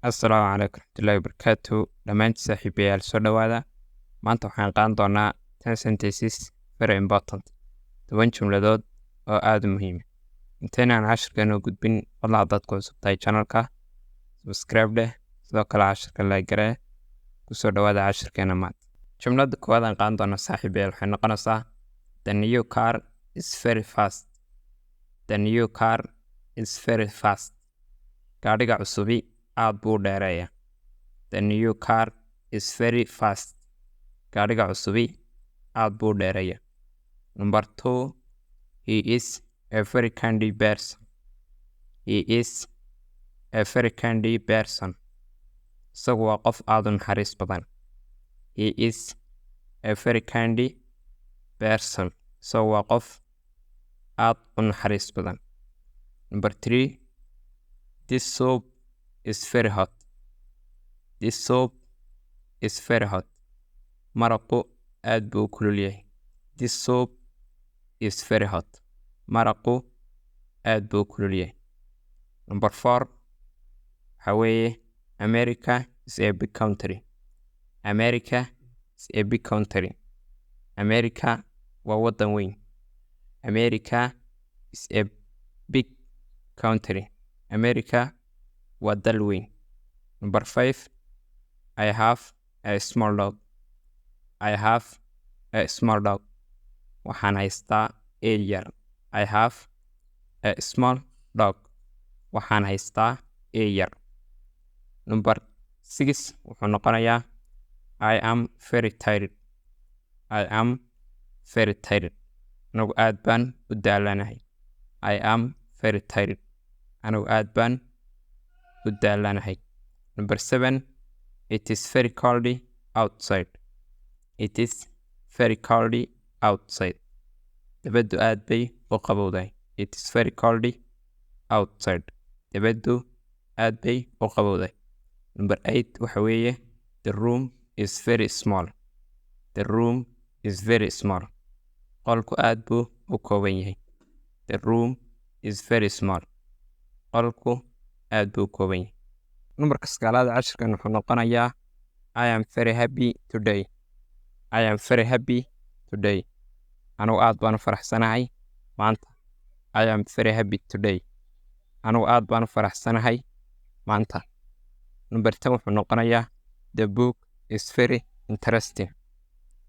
Assalaamu calaykum waraxmatullaahi wabarakaatu. Dhammaantiin saaxiibayaal, soo dhowaada. Maanta waxaan qaadan doonaa 10 sentences very important, 10 jumladood oo aada u muhiim ah. Intaynaan cashirkan u gudbin, fadlan haddaad ku cusub tahay channelka, subscribe dheh, sidoo kale cashirka like garee. Kusoo dhowaada cashirkeena maanta. Jumladda koowaad aan qaadan doono, saaxiibayaal, waxay noqonaysaa: "The new car is very fast." The new car is very fast. Gaadhiga cusubi aad buu u dheereeyaa. The new car is very fast. Gaadhiga cusubi aad buu u dheereeyaa. Number two, "He is a very kind person." He is a very kind person. Isagu waa qof aad u naxariis badan. He is a very kind person. Isagu waa qof aad u naxariis badan. Number three, "This soup is very hot." This soup is very hot. Maraqu aad buu u kulul yahay. This soup is very hot. Maraqu aad buu u kulul yahay. Number four waxaa weeye: "America is a big country." America is a big country. America waa waddan weyn. America is a big country. America waa dal weyn. Number five, "I have a small dog." I have a small dog. Waxaan haystaa ey yar. I have a small dog. Waxaan haystaa ey yar. Number six wuxuu noqonayaa: "I am very tired." I am very tired. Anigu aad baan u daalanahay. I am very tired. Anigu aad baan u daalanahay. Number seven, "It is very cold outside." It is very cold outside. Dibaddu aad bay u qabowdahay. It is very cold outside. Dibaddu aad bay u qabowdahay. Number eight waxa weeye: "The room is very small." The room is very small. Qolku aad buu u kooban yahay. The room is very small. Qolku aad buu u kooban yahay. Numberka sagaalaad cashirkan wuxuu noqonayaa: "I am very happy today." I am very happy today. Anigu aad baan u faraxsanahay maanta. I am very happy today. Anigu aad baan u faraxsanahay maanta. Number 10 wuxuu noqonayaa: "The book is very interesting."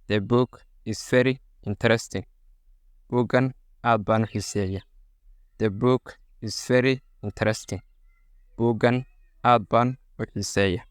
The book is very interesting. Buuggan aad baan u xiiseeyaa. The book is very interesting. Buuggan aad baan u xiiseeyaa.